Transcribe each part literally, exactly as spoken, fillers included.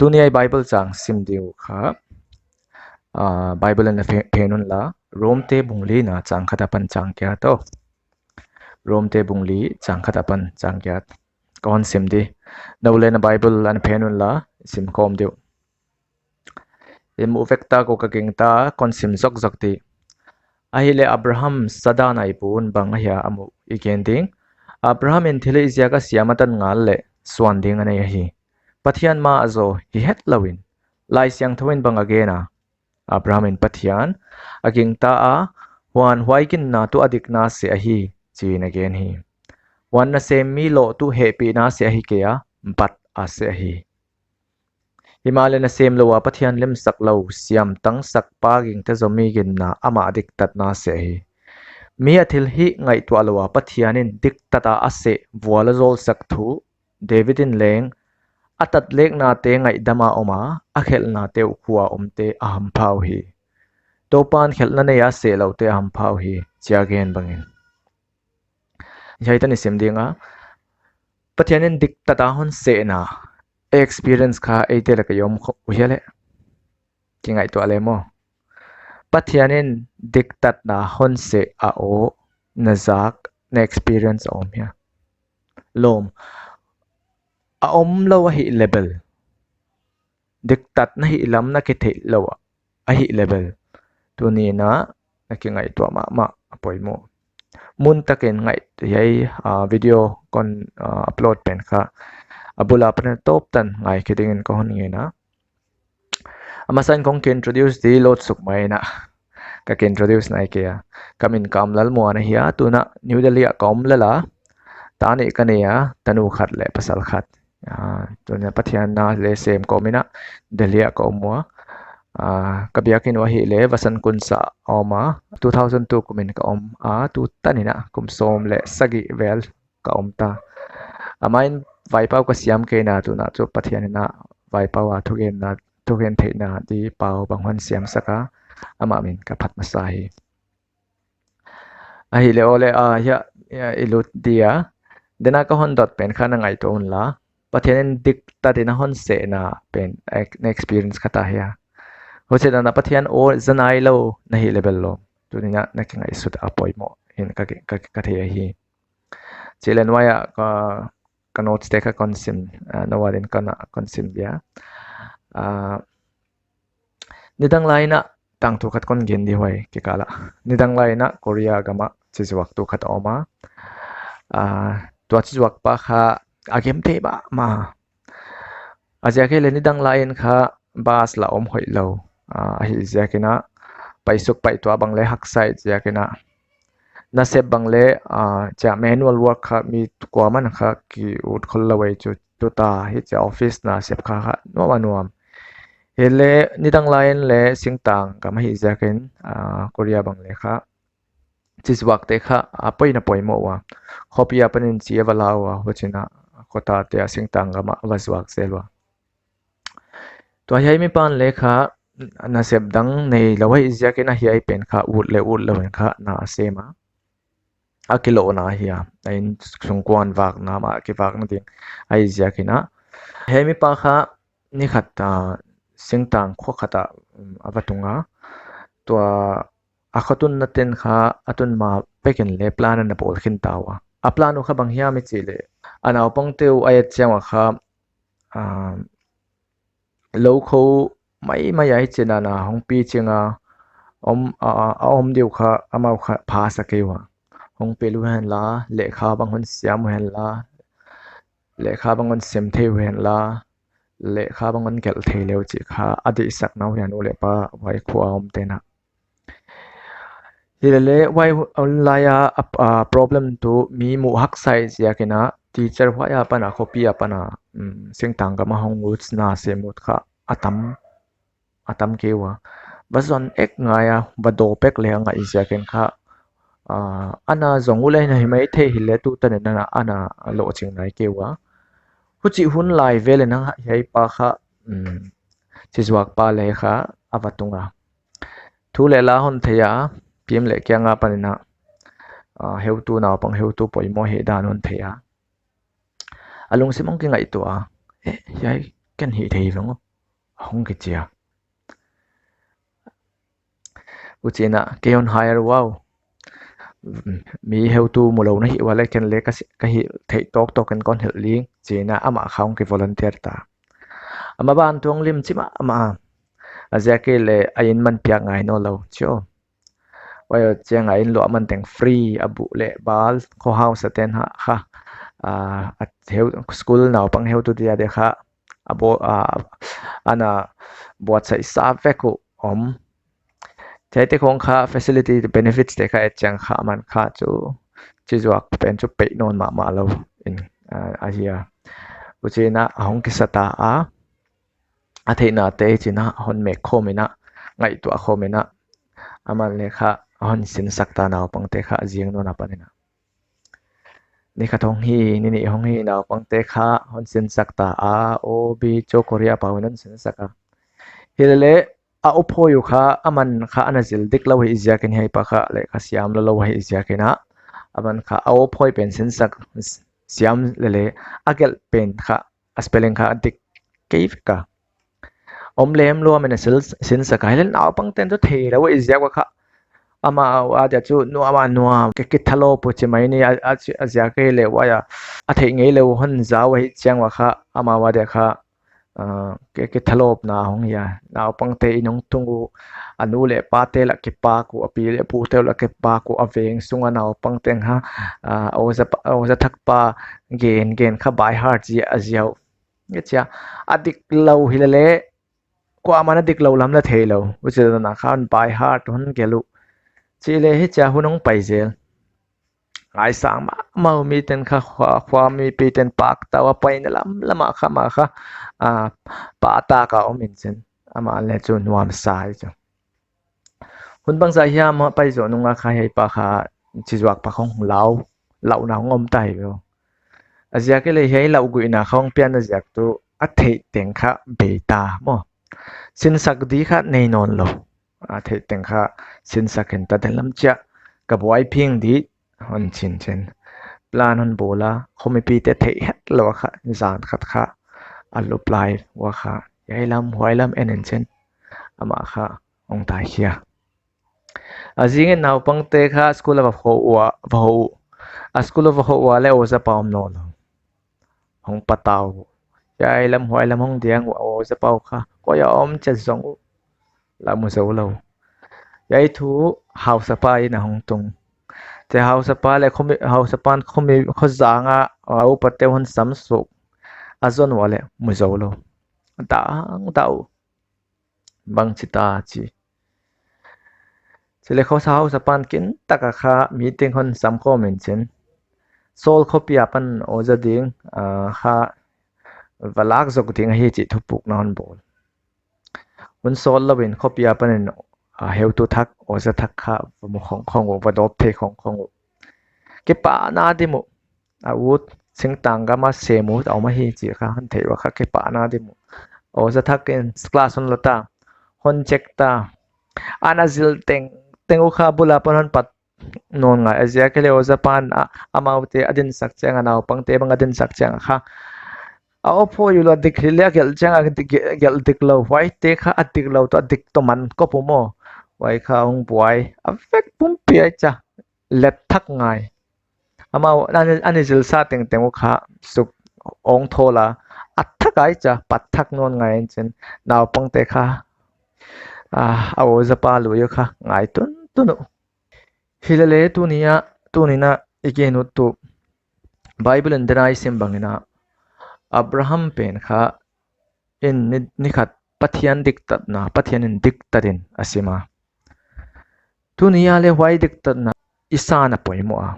Tuni a i Bible chang sim ding uh kha, ah, Bible ah na phe-, phen un la, Rom te bung li na chang khat apan chang giat aw. Rom te bung li chang khat apan chang giat. Kon sim di. Nou leng na Bible ah na phen un la, sim khawm di uh. I muh vek tak uh ka gingta, kon sim zokzok di. Ahihleh Abraham sa dan a i pun bang ahia a muh i gen ding. Abraham in thilhih ziak a siam a tan ngal leh suan ding a nei ahi. Pathian ma a zaw hi hetlou in, Laisiangthou in bang a gen a, Abraham in Pathian a gingta a, huan huai ginna tuh a dikna seh ahi, chiin a gen hi. Huan nasem mi loh tuh hehpihna seh ahi kei a, bat a seh ahi. Himahleh nasem lou a Pathian lemsak lou, siamtang sak pa gingta zomi ginna amah diktatna seh ahi. Mi a thilhih ngaihtuah lou a Pathian in diktat a a seh vual a zawlsak thu, David in leng, a tatleknate ngaihdam a om a, a khelhnate uh khua omte a hampha uhi. Toupan khelhna nei a seh loute a hampha uhi, chia gen bangin. Hiai tan i sim ding a. Pathian in diktat a hon sehna experience kha eite lak ah i om kho uh hia leh. Kingaihtuah le maw. Pathian in diktatna hon seh a aw na zak na experience a om hia. Lawm. A omlou ahih leh bel. Diktatna hihlam na kitheih lou ahih leh bel. Tuni in na kingaihtuah mahmah a poimoh. Mun takin ngaih hiai, ah, video kon, ah, upload pen kha. A bul apan a tawp tan ngaikhe dingin ka hon ngen a. A masa in kong ki introduce di load suk mai in a. Ka ki introduce nai kei a. Ka min Kamlalmuan ahi a, tuna New Delhi ah ka om lel a. Ta nih ka nei a, tanu khat leh pasal khat. Ah, tuna Pathian na leh sem kawm in a Delhi ah ka om ua. Ah, ka biakin uh ahihleh Vasankunsa a om a. Two thousand two kumin ka om a, tu tan in a kum sawm leh sagih vel ka om ta. A main vaipau ka siam kei in a, tuna chu Pathian in a vaipau a thugenna, thugen theihna di pau bang hon siamsak a, amah min ka phat masa hi. Ahihleh aw leh, ah, hiai, hiai i lut dia. Tuni a ka hon dot pen kha na ngaihtuah un la. Pathian in diktat in a hon sehna pen ek-, na experience khat ahia. Huchi dan a Pathian aw za nailou na hih leh bel lawm. Tuni in na kingaihsut a poimoh in ka, ka, ka thei ahi. Chi leh nuai a ka, ka notes te kha kon sim, ah, nou a din kon, kon sim dia. Ah, nidang lai in a tangthu khat kon gen di huai kikal ah. Nidang lai in a Korea gam ah chizuaktu khat a om a. Ah, tua chizuak pa kha a gem thei mahmah. A ziak ahihleh nidang lai in kha bus la om hoihlou. Ah, ahih ziak in a paisuk paituah bang leh haksa ziak in a. Nasep bang leh, ah, chia manual work kha mi kuaman kha ki ut khollou ei chu tuta hichia office nasep kha kha nuam a nuam. Himahleh nidang lai in leh singtang gam ahih ziak in, ah, Korea bang leh kha chizuakte kha a poimoh a poimoh ua. Khopi apan in chi a va la ua, huchi in a khotate a singtang gam ah va zuak zel ua. Tua hiai mipa'n leh kha nasep dang neilou ahih ziak in a hiai pen kha ut leh utlou in kha na a sem a. A kilohna ahi a. A insungkuan vakna mah kivakna ding ahih ziak in a. Hiai mipa kha ni khat, ah, singtang khua khat ah, um, a va tung a. Tua a khotunna ten kha a tun ma vek in leh plan ana bawl khin ta ua. A plan uh kha bang hiam i chih leh, a naupangte uh a et chiang ua kha, ah, lou kho maimai a hichi dan a hong pi ching a om, a, a, a om di uh kha amau kha pha sa kei ua. Hong pel uh hen la, lehkha bang hon siam uh hen la, lehkha bang hon sim thei uh hen la, lehkha bang hon gelh thei le uh chih kha a deihsakna uh hi a, nu leh pa huai khua a omte'n a. Hilele huai hun lai a, a, a problem tuh mi muh haksa ziak in a, teacher huai apan a, khopi apan a, um, singtang gam a hong ut na sem ut kha a tam, a tam kei ua. Va zon ek ngai a, va dawp ek leng a ngaih ziak in kha, ah, ana zong uleh na hi maithei hileh tutan in ana, ana lohching nai kei ua. Huchih hun lai vel in a hiai pa kha, um, chizuak pa leh kha a va tung a. Thu leh la hon thei a, pim leh kiang apan in a, ah, heutu naupang heutu poimoh hih dan hon thei a. A lungsim hong kingaihtuah a. Eh, hiai ken hih thei veng aw. hong kichi a. Huchiin a, kei hon hire ua, mi heutu mulou na hih uleh ken leng ka si-, ka hih theih tawktawk in kon hilh ding, chiin a amah kha hong kivolunteer ta. Amah bantuang lim chi mahmah a. A ziak ahih leh a inn man piak ngai nawnlou chi a. Huai chiang a inn luah man teng free, a buh leh bal, khohau saten ha kha. Ah, a heu, school naupang heutu dia dia kha. A bo, ah, ana buatsaih sa vek uh om. Hiaite khong kha facility benefits te kha et chiang kha aman kha chu chi zuak pen chu peih nawn mahmah lou in, ah, ahi a. Huchiin a hong kisa ta a. A theihna te chiin a hon mek khawm in a, ngaihtuah khawm in a, aman leng kha hon sinsak ta naupangte kha zing nawn apan in a. Ni khat hong hi, ni nih hong hi naupangte kha hon sinsak ta a, O B Cho Korea pau in hon sinsak a. Hileleh a awphawi uh kha, aman kha ana zil diklou hi ziakin hiai pa kha leh kha siam lou lou hi ziakin a. Aman kha a awphawi pen sinsak siam leleh a gelh pen kha a spelling kha a dik kei vek a. Om lem lua men a sil, sinsak a hileleh naupangten chu theilou i ziak ua kha. Amau a dia chu nuam a nuam, ke kithalawp uh chi mai ni a, a, a ziak ahih leh huai a, a theih ngeilou hon za ua hi chiang ua kha, amau a dia kha, ah, ke kithalawpna hong hi a. Naupangte inn hong tung uh, a nu leh pate lah kipak uh, a pi leh pute lah kipak uh, a veng sunga naupangte kha, ah, oza pa, oza thak pa gen gen kha by heart zia a zia uh. Nge chia, a diklou hileleh, kuaman a diklou lam leng theilou. Huchidan a kha hon by heart hon gelh uh. Chih leh hichia hun hong pai zel. Ngaisang mahmah uh, miten kha khua, khua mipiten pak ta ua, paina lamlam a kha amah kha, ah, pahtak a om in chin. Amah leng chu nuamsa hi chu. Hun bangzah hiam a pai zoh nung a kha hiai pa kha chi zuak pa khong lau, lauhna hong om ta hi ve. A ziak ahih leh hiai lauhuaina kha hong pianna ziak tuh a theih teng kha bei ta maw. Sinsak di kha nei nawnlou. A theih teng kha sinsak in ta den lam chia ka buai phing di hon chin chin. Plan hon bawl a, khomipite theih hetlou a kha, zan khat kha a lup lai ua kha, hiai lam huai lam en in chin. Amah kha hong tai khia. A zingin naupangte kha school a va hoh ua, va hoh uh. A school a va hoh ua leh oza pa om nawnlou. Hong patau. Hiai lam huai lam hong diang ua, oza pa uh kha koi a om chia zong uh. La mu zoulou. Hiai thu hausapa in a hong tung. Chia hausapa leh khomi, hausapan khomi, khozang a, a upate hon sam suk. A zon ua leh mu zoulou. Dang dang uh. Bangchi ta chi. Chih leh khosa hausapan kintak a kha meeting hon sam khawm in chin. Sawl khopi apan oza ding, ah, kha va lak zok ding ahi chih thupukna hon bawl. Hun sawtlou in khopi apan in, ah, heutu thak, oza thak kha va mu khong khong uh, va dawp thei khong khong uh. Kipahna dim uh. A ut, singtang gam a sem ut a om ahi chih kha hon theih ua kha kipahna dim uh. Oza thak in class hon la ta, hon check ta. Ana zil tengteng uh kha bul apan hon pat nawn ngai. A ziak ahih leh ozapan a, amaute a dinsak chiang a, naupangte bang a dinsak chiang a kha, a awphawi uh lou a dik hileleh a gelh chiang a dik, gelh diklou. Huaite kha a diklou toh a dik toh man kop uh maw. Huai kha hong buai. A vek pumpi a chia let thak ngai. Amau, an, an i zilsa tengteng uh kha suk ong thawl a, a thak a chia, pat thak nawn ngai in chin. Naupangte kha, ah, a ozapa lui uh kha ngai tuntun uh. Hileleh tuni a, tuni a i gen ut tuh Bible in denai sim bangin a, Abraham pen kha in ni, ni khat Pathian diktatna, Pathian in diktat in a sim a. Tuni a leh huai diktatna i san a poimoh a.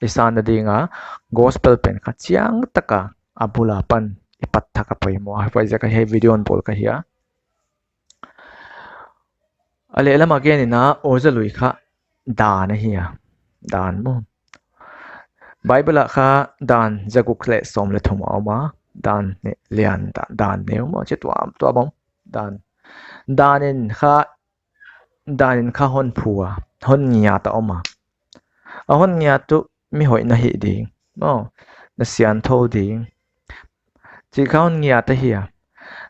I sanna ding a gospel pen kha chiangtak a a bul apan i pat thak a poimoh a. Huaiziak a hiai video hon bawl ka hi a. A lehlam a gen in a, oza lui kha dan ahi a. Dan maw. Bible ah kha dan zaguk leh sawm leh thum a om a. Dan ne-, lian da-, dan neu maw, chi tuamtuam om. Dan. Dan in kha, dan in kha hon phu a, hon ngiat a om a. A hon ngiat tuh mi hoih na hih ding. Maw, na siangthou ding. Chih kha hon ngiat ahi a.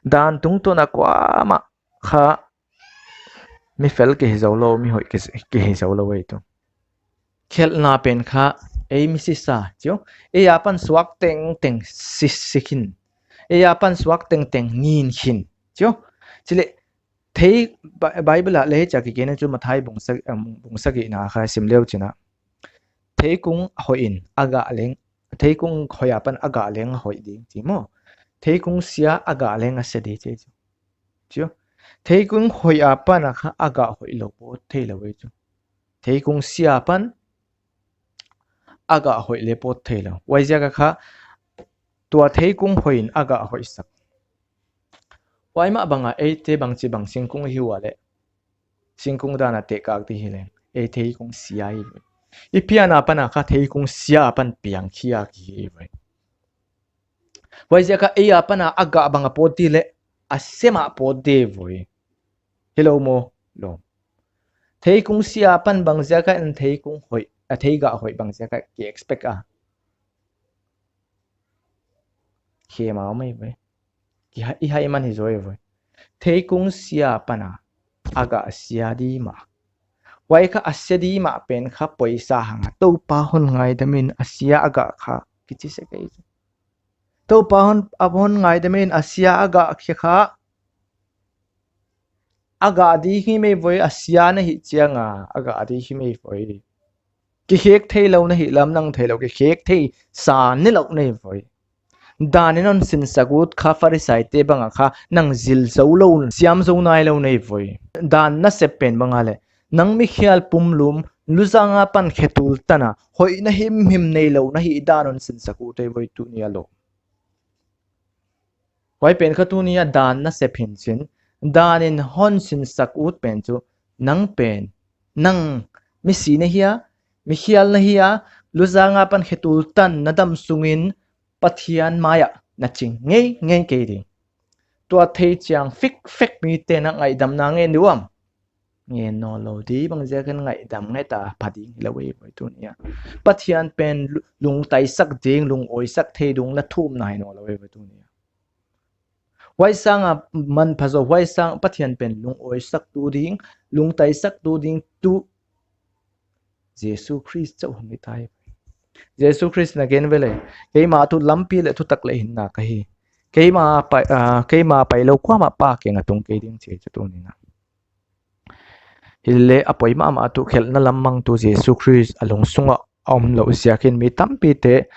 Dan tungtawn a kuamah kha mi fel ki hi zou lou, mi hoih ki, ki hi zou lou ei tu. Khelhna pen kha ei mi sisa, chiu. Ei apan suak tengteng si, si khin. Ei apan suak tengteng nin khin, chiu. Chileh, thei Bi-, Bible ah leh chak ki kena chu Mathai bung sa-, um, bung sagihna kha sim leu china. Theikung hoih in a gah leng, theikung hoih apan a gah leng a hoih ding, chi maw. Theikung sia a gah leng a sia di, chi chu. Chiu. Theikung hoih apan a kha a gah hoih lou pawt theilou ei chu. Theikung sia apan a gah hoih leh pawt theilou. Huaiziak a kha tua theikung hoih in a gah hoihsak. Huai mah bang a eite bangchibang singkung hi ua leh, singkung dan a tehkak di hi leng, ei theikung sia hi voi. I pian apan a kha theikung sia apan piang khia ki hi voi. Huaiziak a ei apan a a gah bang a pawt di leh, a sia mah pawt di voi. Hilou maw? Lou. Theikung sia apan bangziak a en theikung hoih, a thei gah hoih bangziak a ki expect a. Khe mau mai voi. Ki ha-, i hai man hi zou ei voi. Theikung sia apan a, a gah sia di mah. Huai kha a sia di mah pen kha poisa hang a. Toupa hon ngaidam in a sia a gah kha kichi sek ei. Toupa hon, a hon ngaidam in a sia a gah khe kha. A gah di hi mai voi, a sia na hih chiang a, a gah di hi mai voi. Kikhek theilou na hih lam nang theilou, kikhek thei sa ni lou nei voi. Dan in hon sinsak ut kha Pharisaite bang a kha nang zil zou lou, siam zou nailou nei voi. Dan nasep pen bang a leh, nang mikhial pumlum, luzang apan khetul tan a, hoihna himhim neilou na hih dan hon sinsak ut ei voi tuni a lou. Huai pen kha tuni a dan nasep hi'n chin, dan in hon sinsak ut pen chu, nang pen, nang misi na hia, mikhial na hia, luzang apan khetul tan na dam sungin Pathian mai ah na ching ngeingei kei ding. Tua thei chiang fikfek mite'n a ngaihdamna ngen di uam? Ngen nawnlou di, bangziak in ngaihdam ngai ta pha ding hilou ei voi tuni a. Pathian pen lu-, lungtaisak ding, lungawisak thei ding na thum nai nawnlou ei voi tuni a. Huai sang a manpha zaw, huai sang Pathian pen lungawisaktu ding, lungtaisaktu ding tu Jesu Khrist chauh hong hi tai. Jesu Khrist na gen ve leh, keimah tuh lampi leh thutak leh hinna ka hi. Keimah pai, ah, keimah pailou kuamah Pa kiang a tung kei ding chi chu tuni a. Hileh a poimoh mahmah tuh khelhna lam mangtu Jesu Khrist a lungsunga a omlouh ziakin mi tampite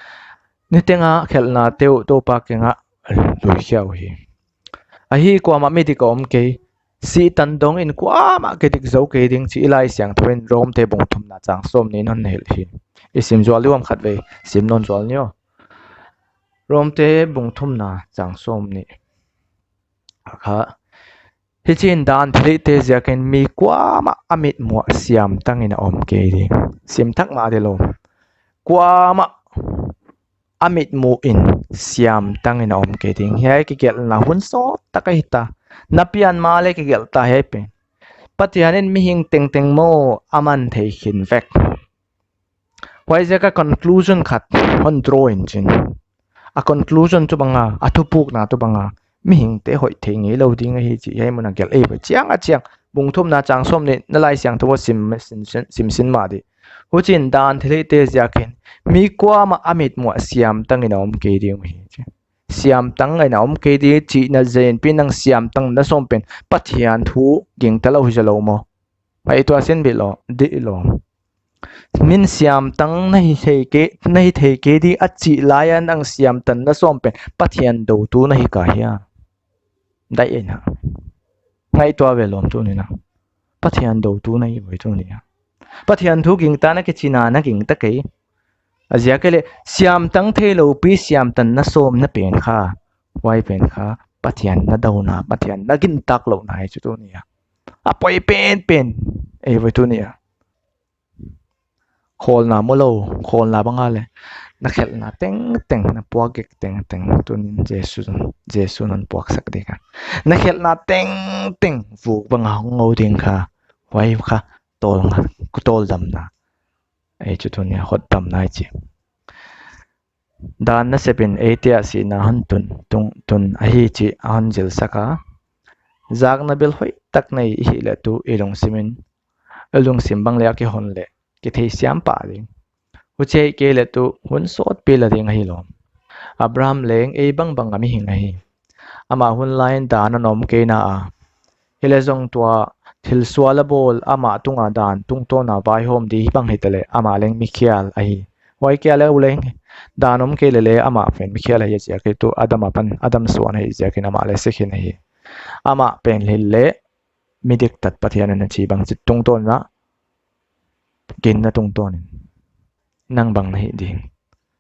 niteng a khelhnate uh Toupa kiang a luikhiau hi. Ahi kuamah mi dik a om kei, Setan dong in kuamah kidik zou kei ding chih i Laisiangthou in Rom te bung thumna chang sawmnih in hon hilh hi. I sim zual di uam khatvei, sim nawn zual ni aw. Rom te bung thumna chang sawmnih. Kha, hichiin dan thilhihte ziakin mi kuamah a mitmuh ah siamtangin a om kei ding. Sim thak mah di lou. Kuamah a mitmuh in siamtangin a om kei ding. Hiai kigelhna hun sawt tak ahi ta. Na pian ma leh kigelh ta hiai pen. Pathian in mihing tengteng maw a man thei khin vek. Huaiziak a conclusion khat hon draw in chin. A conclusion tuh bang a, a thupukna tuh bang a, mihingte hoih thei ngeilou ding ahi chih hiai mun a gelh ei ve chiang a chiang. Bung thumna chang sawmnih na Laisiangthou ah sim, sim, sim, sim sin mah di. Huchiin dan thilhihte ziakin mi kuamah a mitmuh ah siamtangin a om kei ding hi chi. Siamtangin a om kei ding chihna zen pi nang siamtang na sawm pen Pathian thu gingta lou hi zaw lou maw. Ngaihtuah sin bit lou, di lou. Min siamtang na hi thei kei, na hi thei kei di a chih lai a nang siamtan na sawm pen Pathian doutu na hi ka hia. Dai ei na. Ngaihtuah ve lawm tuni a. Pathian doutu na hi voi tuni a. Pathian thu gingta na kichi na na gingta kei. A ziak leh siamtang theilou pi siamtan na sawm na pen kha. Huai pen kha Pathian na douna, Pathian na gintak louhna hi chu tuni a. A poi penpen ei voi tuni a. Khawlna mu lou, khawlna bang a leh. Na khelhna tengteng, na puakgik tengteng. Tunin Jesu, Jesu in hon puaksak ding kha. Na khelhna tengteng, vuk bang a hong ngou ding kha. Huai kha, tawl nga, tawl damna. Ei chu tuni a hotdamna ei chi. dan nasepin eite a sihna hon tun, tung, tun ahi chih a hon zilsak a. Zakna bil hoihtak nei i hih leh tuh i lungsim in, i lungsim bang leh a kihon leh kitheisiam pah ding. Huchi ahih kei leh tuh hun sawtpi la ding ahi lawm. Abraham leng ei bangbang a mihing ahi. Amah hun laiin dan a om kei na a. Hileh zong tua thil sual a bawl amah tunga dan tungtawn a vaihawm di hibang hita leh amah leng mikhial ahi. Huai kia leh uleng dan om kei leh leh amah pen mikhial ahi ziak hi tuh Adam apan, Adam suan ahi ziakin amah leh sekhin ahi. Amah pen hileh mi diktat Pathian in a chi bang chih tungtawn a ginna tungtawn in nang bang na hih ding.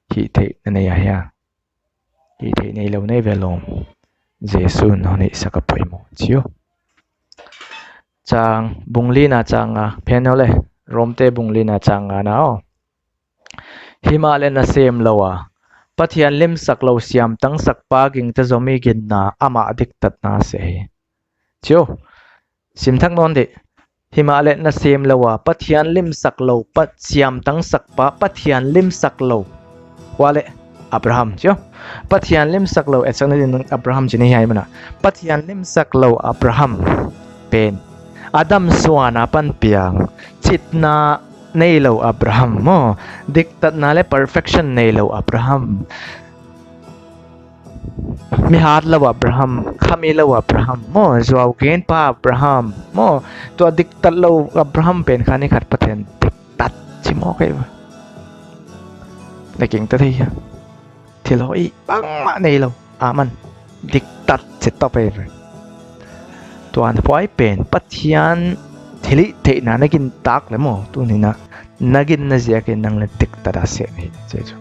Hihtheih na nei ahia? Hihtheih neilou nei ve lawm. Jesu'n hon hihsak a poimoh chi uh. Chang, bung lina chang nga, phen aw leh, Romte bung lina chang nga na aw. Himahleh nasem lou a, Pathian limsak lou siamtangsakpa gingta zomi ginna amah diktatna a seh hi. Chi uh, sim thak nawn dih. Himahleh nasem lou a, Pathian limsak lou, Pat-, siamtangsakpa, Pathian limsak lou. Kua leh? Abraham, chi uh. Pathian limsak lou, etsakna din Abraham chi ni hiai mah na. Pathian limsak lou Abraham pen Adam suan apan piang, chitna neilou Abraham maw, diktatna leh perfection neilou Abraham, mi hatlou Abraham, khami lou Abraham maw, zuau genpa Abraham maw, tua diktatlou Abraham pen kha ni khat Pathian diktat chi mawk ei ve. Na gingta thei hia? Thil hoih bangmah neilou, aman diktat chi top ei ve. Tuan huai pen Pathian thilhihtheihna na gintak leh maw, tuni'n a na ginna ziakin nang leh diktat a seh na hi, chi chu.